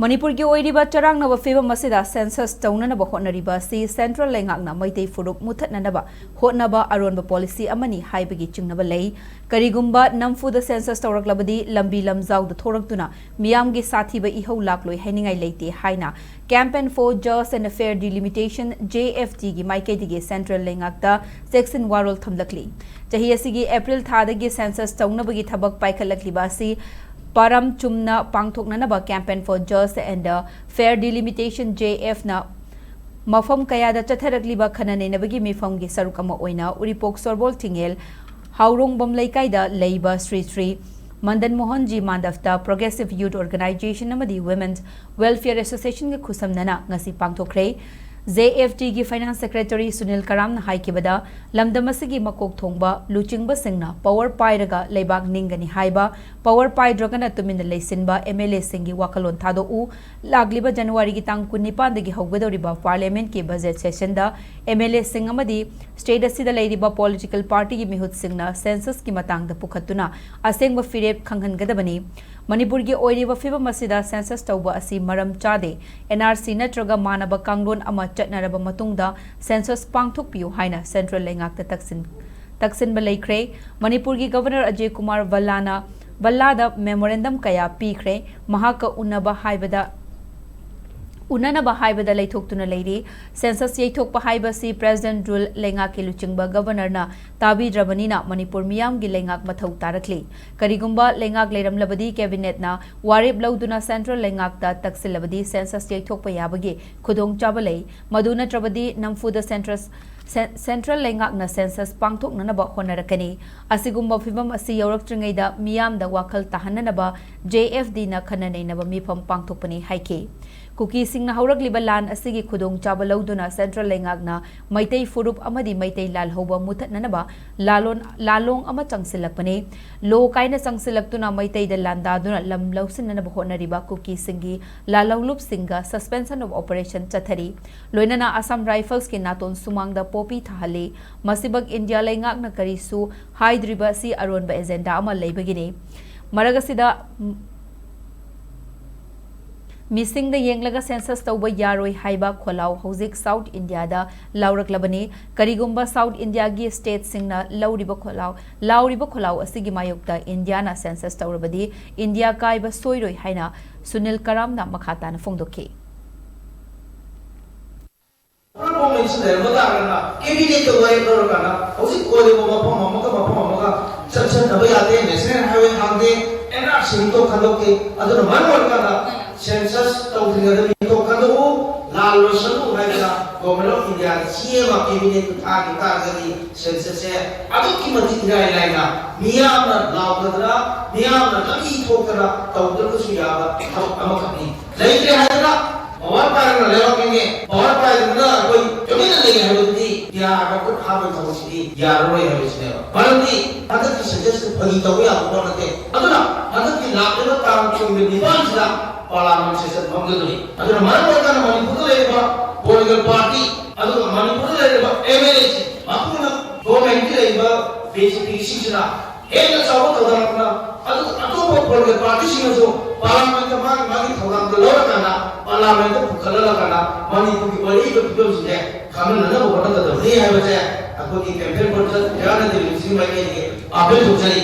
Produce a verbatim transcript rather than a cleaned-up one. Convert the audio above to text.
ꯃꯅꯤꯄꯨꯔꯒꯤ ꯑꯣꯏꯔꯤꯕ ꯆꯔꯥꯡꯅꯕ ꯐꯤꯕꯝ ꯑꯁꯤꯗ ꯁꯦꯟꯁꯁ ꯇꯧꯅꯅꯕ ꯍꯣꯠꯅꯔꯤꯕ ꯑꯁꯤ ꯁꯦꯟꯇ꯭ꯔꯦꯜ ꯂꯩꯉꯥꯛꯅ ꯃꯩꯇꯩ ꯐꯨꯔꯨꯞ ꯃꯨꯊꯠꯅꯅꯕ ꯍꯣꯠꯅꯕ ꯑꯔꯣꯟꯕ ꯄꯣꯂꯤꯁꯤ ꯑꯃꯅꯤ ꯍꯥꯏꯕꯒꯤ ꯆꯤꯡꯅꯕ ꯂꯩ꯫ ꯀꯔꯤꯒꯨꯝꯕ ꯅꯝꯐꯨꯗ ꯁꯦꯟꯁꯁ ꯇꯧꯔꯛꯂꯕꯗꯤ ꯂꯝꯕꯤ ꯂꯝꯖꯥꯎꯗ ꯊꯣꯔꯛꯇꯨꯅ ꯃꯤꯌꯥꯝꯒꯤ ꯁꯥꯊꯤꯕ ꯏꯍꯧ ꯂꯥꯛꯂꯣꯏ ꯍꯥꯏꯅꯤꯡꯉꯥꯏ ꯂꯩꯇꯦ ꯍꯥꯏꯅ Campaign for Just and Fair Delimitation, J F D, ꯒꯤ ꯃꯥꯏꯀꯩꯗꯒꯤ ꯁꯦꯟꯇ꯭ꯔꯦꯜ ꯂꯩꯉꯥꯛꯇ ꯆꯦꯛꯁꯤꯟ ꯋꯥꯔꯣꯜ ꯊꯝꯂꯛꯂꯤ꯫ ꯆꯍꯤ ꯑꯁꯤꯒꯤ ꯑꯦꯄ꯭ꯔꯤꯜ ꯊꯥꯗꯒꯤ ꯁꯦꯟꯁꯁ ꯇꯧꯅꯕꯒꯤ ꯊꯕꯛ ꯄꯥꯏꯈꯠꯂꯛꯂꯤꯕ ꯑꯁꯤ ꯄꯥꯔꯝ ꯆꯨꯝꯅ ꯄꯥꯡꯊꯣꯛꯅꯅꯕ Campaign for Just and Fair Delimitation, J F ꯅ ꯃꯐꯝ ꯀꯌꯥꯗ ꯆꯠꯊꯔꯛꯂꯤꯕ ꯈꯟꯅ ꯅꯩꯅꯕꯒꯤ ꯃꯤꯐꯝꯒꯤ ꯁꯔꯨꯛ ꯑꯃ ꯑꯣꯏꯅ ꯎꯔꯤꯄꯣꯛ ꯁꯣꯔꯕꯣꯜ ꯊꯤꯡꯉꯦꯜ ꯍꯥꯎꯔꯣꯡꯕꯝ ꯂꯩꯀꯥꯏꯗ ꯂꯩꯕ ꯁ꯭ꯔꯤ ꯁ꯭ꯔꯤ ꯃꯟꯗꯟ ꯃꯣꯍꯟ ꯖꯤ ꯃꯥꯟꯗꯞꯇ Progressive Youth Organization ꯑꯃꯗꯤ Women's Welfare Association ꯒ ꯈꯨꯠꯁꯝꯅꯅ ꯉꯁꯤ ꯄꯥꯡꯊꯣꯛꯈ꯭ꯔꯦ꯫ J F D ꯒꯤ Finance Secretary ꯁꯨꯅꯤꯜ ꯀꯔꯥꯝꯅ ꯍꯥꯏꯈꯤꯕꯗ, ꯂꯝꯗꯝ ꯑꯁꯤꯒꯤ ꯃꯀꯣꯛ ꯊꯣꯡꯕ ꯂꯨꯆꯤꯡꯕꯁꯤꯡꯅ power ꯄꯥꯏꯔꯒ ꯂꯩꯕꯥꯛ ꯅꯤꯡꯒꯅꯤ ꯍꯥꯏꯕ, power ꯄꯥꯏꯗ꯭ꯔꯒꯅ ꯇꯨꯃꯤꯟꯅ ꯂꯩꯁꯤꯟꯕ M L A ꯁꯤꯡꯒꯤ ꯋꯥꯈꯜꯂꯣꯟ ꯊꯥꯗꯣꯛꯎ꯫ ꯂꯥꯛꯂꯤꯕ ꯖꯅꯋꯥꯔꯤꯒꯤ ꯇꯥꯡ ꯀꯨꯟꯅꯤꯄꯥꯟꯗꯒꯤ ꯍꯧꯒꯗꯧꯔꯤꯕ Parliament ꯀꯤ budget session the M L A ꯁꯤꯡ ꯑꯃꯗꯤ state ꯑꯁꯤꯗ ꯂꯩꯔꯤꯕ political party ꯒꯤ ꯃꯤꯍꯨꯠꯁꯤꯡꯅ census ꯀꯤ ꯃꯇꯥꯡꯗ ꯄꯨꯈꯠꯇꯨꯅ ꯑꯁꯦꯡꯕ ꯐꯤꯔꯦꯞ ꯈꯪꯍꯟꯒꯗꯕꯅꯤ꯫ ꯃꯅꯤꯄꯨꯔꯒꯤ ꯑꯣꯏꯔꯤꯕ ꯐꯤꯕꯝ ꯑꯁꯤꯗ census ꯇꯧꯕ ꯑꯁꯤ ꯃꯔꯝ ꯆꯥꯗꯦ꯫ N R C ꯅꯠꯇ꯭ꯔꯒ ꯃꯥꯟꯅꯕ ꯀꯥꯡꯂꯣꯟ ꯑꯃ ꯆꯠꯅꯔꯕ ꯃꯇꯨꯡꯗ census ꯄꯥꯡꯊꯣꯛꯄꯤꯌꯨ ꯍꯥꯏꯅ ꯁꯦꯟꯇ꯭ꯔꯦꯜ ꯂꯩꯉꯥꯛꯇ ꯇꯛꯁꯤꯟ-, ꯇꯛꯁꯤꯟꯕ ꯂꯩꯈ꯭ꯔꯦ꯫ ꯃꯅꯤꯄꯨꯔꯒꯤ ꯒꯚꯔꯅꯔ ꯑꯖꯦ ꯀꯨꯃꯥꯔ ꯚꯜꯂꯥꯅ, ꯚꯜꯂꯥꯗ memorandum ꯀꯌꯥ ꯄꯤꯈ꯭ꯔꯦ꯫ ꯃꯍꯥꯛꯀ ꯎꯅꯕ ꯍꯥꯏꯕꯗ, ꯎꯅꯅꯕ ꯍꯥꯏꯕꯗ ꯂꯩꯊꯣꯛꯇꯨꯅ ꯂꯩꯔꯤ꯫ Census ꯌꯩꯊꯣꯛꯄ ꯍꯥꯏꯕꯁꯤ President Rule ꯂꯩꯉꯥꯛꯀꯤ ꯂꯨꯆꯤꯡꯕ ꯒꯚꯔꯅꯔꯅ ꯇꯥꯕꯤꯗ꯭ꯔꯕꯅꯤꯅ ꯃꯅꯤꯄꯨꯔ ꯃꯤꯌꯥꯝꯒꯤ ꯂꯩꯉꯥꯛ ꯃꯊꯧ ꯇꯥꯔꯛꯂꯤ꯫ ꯀꯔꯤꯒꯨꯝꯕ ꯂꯩꯉꯥꯛ ꯂꯩꯔꯝꯂꯕꯗꯤ cabinetꯅ ꯋꯥꯔꯦꯞ ꯂꯧꯗꯨꯅ ꯁꯦꯟꯇ꯭ꯔꯦꯜ ꯂꯩꯉꯥꯛꯇ ꯇꯛꯁꯤꯜꯂꯕꯗꯤ census ꯌꯩꯊꯣꯛꯄ ꯌꯥꯕꯒꯤ ꯈꯨꯗꯣꯡꯆꯥꯕ ꯂꯩ꯫ ꯃꯗꯨ ꯅꯠꯇ꯭ꯔꯕꯗꯤ ꯅꯝꯐꯨꯗ census, ꯁꯦꯟ-, ꯁꯦꯟꯇ꯭ꯔꯦꯜ ꯂꯩꯉꯥꯛꯅ census ꯄꯥꯡꯊꯣꯛꯅꯅꯕ ꯍꯣꯠꯅꯔꯛꯀꯅꯤ꯫ ꯑꯁꯤꯒꯨꯝꯕ ꯐꯤꯚꯝ ꯑꯁꯤ ꯌꯧꯔꯛꯇ꯭ꯔꯤꯉꯩꯗ ꯃꯤꯌꯥꯝꯗ ꯋꯥꯈꯜ ꯇꯥꯍꯟꯅꯅꯕ J F Dꯅ ꯈꯟꯅ ꯅꯩꯅꯕ ꯃꯤꯐꯝ ꯄꯥꯡꯊꯣꯛꯄꯅꯤ ꯍꯥꯏꯈꯤ꯫ ꯀꯨꯀꯤꯁꯤꯡꯅ ꯍꯧꯔꯛꯂꯤꯕ ꯂꯥꯟ ꯑꯁꯤꯒꯤ ꯈꯨꯗꯣꯡꯆꯥꯕ ꯂꯧꯗꯨꯅ ꯁꯦꯟꯇ꯭ꯔꯦꯜ ꯂꯩꯉꯥꯛꯅ ꯃꯩꯇꯩ ꯐꯨꯔꯨꯞ ꯑꯃꯗꯤ ꯃꯩꯇꯩ ꯂꯥꯜꯍꯧꯕ ꯃꯨꯊꯠꯅꯅꯕ ꯂꯥꯂꯣꯟ-, ꯂꯥꯂꯣꯡ ꯑꯃ ꯆꯪꯁꯤꯜꯂꯛꯄꯅꯤ꯫ ꯂꯣ ꯀꯥꯏꯅ ꯆꯪꯁꯤꯜꯂꯛꯇꯨꯅ ꯃꯩꯇꯩꯗ ꯂꯥꯟꯗꯥꯗꯨꯅ ꯂꯝ ꯂꯧꯁꯤꯟꯅꯅꯕ ꯍꯣꯠꯅꯔꯤꯕ ꯀꯨꯀꯤꯁꯤꯡꯒꯤ ꯂꯥꯜꯍꯧꯂꯨꯞꯁꯤꯡꯒ suspension of operation ꯆꯠꯊꯔꯤ꯫ ꯂꯣꯏꯅꯅ Assam Riflesꯀꯤ ꯅꯥꯇꯣꯟ ꯁꯨꯃꯥꯡꯗ ꯄꯣꯄꯤ ꯊꯥꯍꯜꯂꯤ꯫ ꯃꯁꯤꯃꯛ ꯏꯟꯗꯤꯌꯥ ꯂꯩꯉꯥꯛꯅ ꯀꯔꯤꯁꯨ ꯍꯥꯏꯗ꯭ꯔꯤꯕ ꯑꯁꯤ ꯑꯔꯣꯟꯕ agenda ꯑꯃ ꯂꯩꯕꯒꯤꯅꯤ꯫ ꯃꯔꯛ ꯑꯁꯤꯗ, ꯎꯝ, ꯃꯤꯁꯤꯡꯗ ꯌꯦꯡꯂꯒ ꯁꯦꯟꯁꯁ ꯇꯧꯕ ꯌꯥꯔꯣꯏ ꯍꯥꯏꯕ ꯈꯣꯜꯂꯥꯎ ꯍꯧꯖꯤꯛ ꯁꯥꯎꯠ ꯏꯟꯗꯤꯌꯥꯗ ꯂꯥꯎꯔꯛꯂꯕꯅꯤ꯫ ꯀꯔꯤꯒꯨꯝꯕ ꯁꯥꯎꯠ ꯏꯟꯗꯤꯌꯥꯒꯤ ꯁ꯭ꯇꯦꯠꯁꯤꯡꯅ ꯂꯧꯔꯤꯕ ꯈꯣꯜꯂꯥꯎ, ꯂꯥꯎꯔꯤꯕ ꯈꯣꯜꯂꯥꯎ ꯑꯁꯤꯒꯤ ꯃꯥꯌꯣꯛꯇ ꯏꯟꯗꯤꯌꯥꯅ ꯁꯦꯟꯁꯁ ꯇꯧꯔꯕꯗꯤ ꯏꯟꯗꯤꯌꯥ ꯀꯥꯏꯕ ꯁꯣꯏꯔꯣꯏ ꯍꯥꯏꯅ ꯁꯨꯅꯤꯜ ꯀꯔꯥꯝꯅ ꯃꯈꯥ ꯇꯥꯅ ꯐꯣꯡꯗꯣꯛꯈꯤ꯫ ꯄ꯭ꯔꯣꯕ꯭ꯂꯦꯝꯁꯤ ꯂꯩꯔꯝꯕ ꯇꯥꯔꯒꯅ ꯀꯦꯕꯤꯅꯦꯠꯇ ꯋꯥꯔꯦꯞ ꯂꯧꯔꯀꯥꯟꯗ ꯍꯧꯖꯤꯛ ꯑꯣꯏꯔꯤꯕ ꯃꯐꯝ ꯑꯃꯒ ꯃꯐꯝ ꯑꯃꯒ ꯆꯠꯁꯟꯅꯕ ꯌꯥꯗꯦ, ꯅꯦꯁꯅꯦꯜ ꯍꯥꯏꯋꯦ ꯍꯥꯡꯗꯦ, ꯑꯦꯟ ꯑꯥꯔ ꯁꯤ ꯃꯤꯊꯣꯛ ꯈꯟꯗꯣꯛꯇꯦ꯫ ꯑꯗꯨꯅ ꯃꯔꯝ ꯑꯣꯏꯔꯀꯥꯟꯗ ꯁꯦꯟꯁꯁ ꯇꯧꯗ꯭ꯔꯤꯉꯩꯗ ꯃꯤꯊꯣꯛ ꯈꯟꯗꯣꯛꯎ, ꯂꯥꯜ ꯂꯣꯏꯁꯜꯂꯨ ꯍꯥꯏꯗꯅ ꯒꯣꯚꯔꯃꯦꯟ ꯑꯣꯐ ꯏꯟꯗꯤꯌꯥꯗ ꯆꯦ ꯑꯃ ꯀꯦꯕꯤꯅꯦꯠꯇ ꯊꯥꯈꯤꯕ ꯇꯥꯔꯒꯗꯤ ꯁꯦꯟꯁꯁꯁꯦ ꯑꯗꯨꯛꯀꯤ ꯃꯇꯤꯛ ꯏꯔꯥꯏ ꯂꯥꯏꯅ ꯃꯤꯌꯥꯝꯅ ꯂꯥꯎꯗꯗꯅ, ꯃꯤꯌꯥꯝꯅ ꯂꯝꯕꯤ ꯊꯣꯛꯇꯅ ꯇꯧꯗ꯭ꯔꯒꯁꯨ ꯌꯥꯕ ꯊꯕꯛ ꯑꯃꯈꯛꯅꯤ꯫ ꯂꯩꯇ꯭ꯔꯦ ꯍꯥꯏꯗꯅ ꯄꯋꯥꯔ ꯄꯥꯏꯔꯒ ꯂꯩꯕꯥꯛ ꯀꯦꯡꯉꯦ, ꯄꯋꯥꯔ ꯄꯥꯏꯗꯅ ꯑꯩꯈꯣꯏ ꯇꯨꯃꯤꯟꯅ ꯂꯩ ꯍꯥꯏꯕꯗꯨꯗꯤ ꯌꯥꯔꯕ ꯈꯨꯠ ꯍꯥꯞꯄꯒꯤ ꯊꯕꯛꯁꯤꯗꯤ ꯌꯥꯔꯔꯣꯏ ꯍꯥꯏꯕꯁꯤꯅꯦꯕ꯫ ꯃꯔꯝꯗꯤ ꯍꯟꯗꯛꯀꯤ ꯁꯦꯟꯁꯁꯇꯨ ꯐꯥꯒꯤ ꯇꯧꯕ ꯌꯥꯕ ꯄꯣꯠ ꯅꯠꯇꯦ꯫ ꯑꯗꯨꯅ ꯍꯟꯗꯛꯀꯤ ꯂꯥꯛꯂꯤꯕ ꯇꯥꯡ ꯀꯨꯟꯒ ꯅꯤꯄꯥꯟꯁꯤꯗ ꯄꯥꯔꯂꯥꯃꯦꯟ ꯁꯦꯁꯟ ꯐꯝꯒꯗꯣꯔꯤ꯫ ꯑꯗꯨꯅ ꯃꯔꯝ ꯑꯣꯏꯔꯀꯥꯟꯗ ꯃꯅꯤꯄꯨꯔꯗ ꯂꯩꯔꯤꯕ ꯄꯣꯂꯤꯇꯤꯀꯦꯜ ꯄꯥꯔꯇꯤ, ꯑꯗꯨꯒ ꯃꯅꯤꯄꯨꯔꯗ ꯂꯩꯔꯤꯕ ꯑꯦꯝ ꯑꯦꯜ ꯑꯦꯁꯤꯡ, ꯃꯄꯨꯅ ꯒꯣꯔꯃꯦꯟꯒꯤ ꯂꯩꯔꯤꯕ ꯕꯤ ꯖꯦ ꯄꯤꯁꯤꯡꯁꯤꯅ ꯍꯦꯟꯅ ꯆꯥꯎꯕ ꯊꯧꯗꯥꯡ ꯂꯧꯗꯨꯅ, ꯑꯗꯨꯒ ꯑꯇꯣꯞꯄ ꯄꯣꯂꯤꯇꯤꯀꯦꯜ ꯄꯥꯔꯇꯤꯁꯤꯡꯅꯁꯨ ꯄꯥꯔꯂꯥꯃꯦꯟꯇ ꯃꯥꯒꯤ ꯃꯥꯒꯤ ꯊꯧꯗꯥꯡꯗꯣ ꯂꯧꯔꯀꯥꯟꯗ, ꯄꯥꯔꯂꯥꯃꯦꯟꯇ ꯄꯨꯈꯠꯍꯜꯂꯀꯥꯟꯗ ꯃꯅꯤꯄꯨꯔꯒꯤ ꯑꯣꯏꯔꯛꯏꯕ ꯐꯤꯕꯝꯁꯤꯡꯁꯦ ꯈꯪꯍꯟꯅꯅꯕ ꯍꯣꯠꯅꯒꯗꯕꯅꯤ ꯍꯥꯏꯕꯁꯦ ꯑꯩꯈꯣꯏꯒꯤ ꯀꯦꯝꯄꯦꯟ ꯄꯣꯁꯇꯔ ꯏꯟꯗꯤꯌꯥ ꯅꯠꯇꯦ ꯃꯤꯁꯤꯒꯤ ꯃꯥꯏꯀꯩꯗꯒꯤ ꯑꯥꯄꯤꯜ ꯇꯧꯖꯔꯤ꯫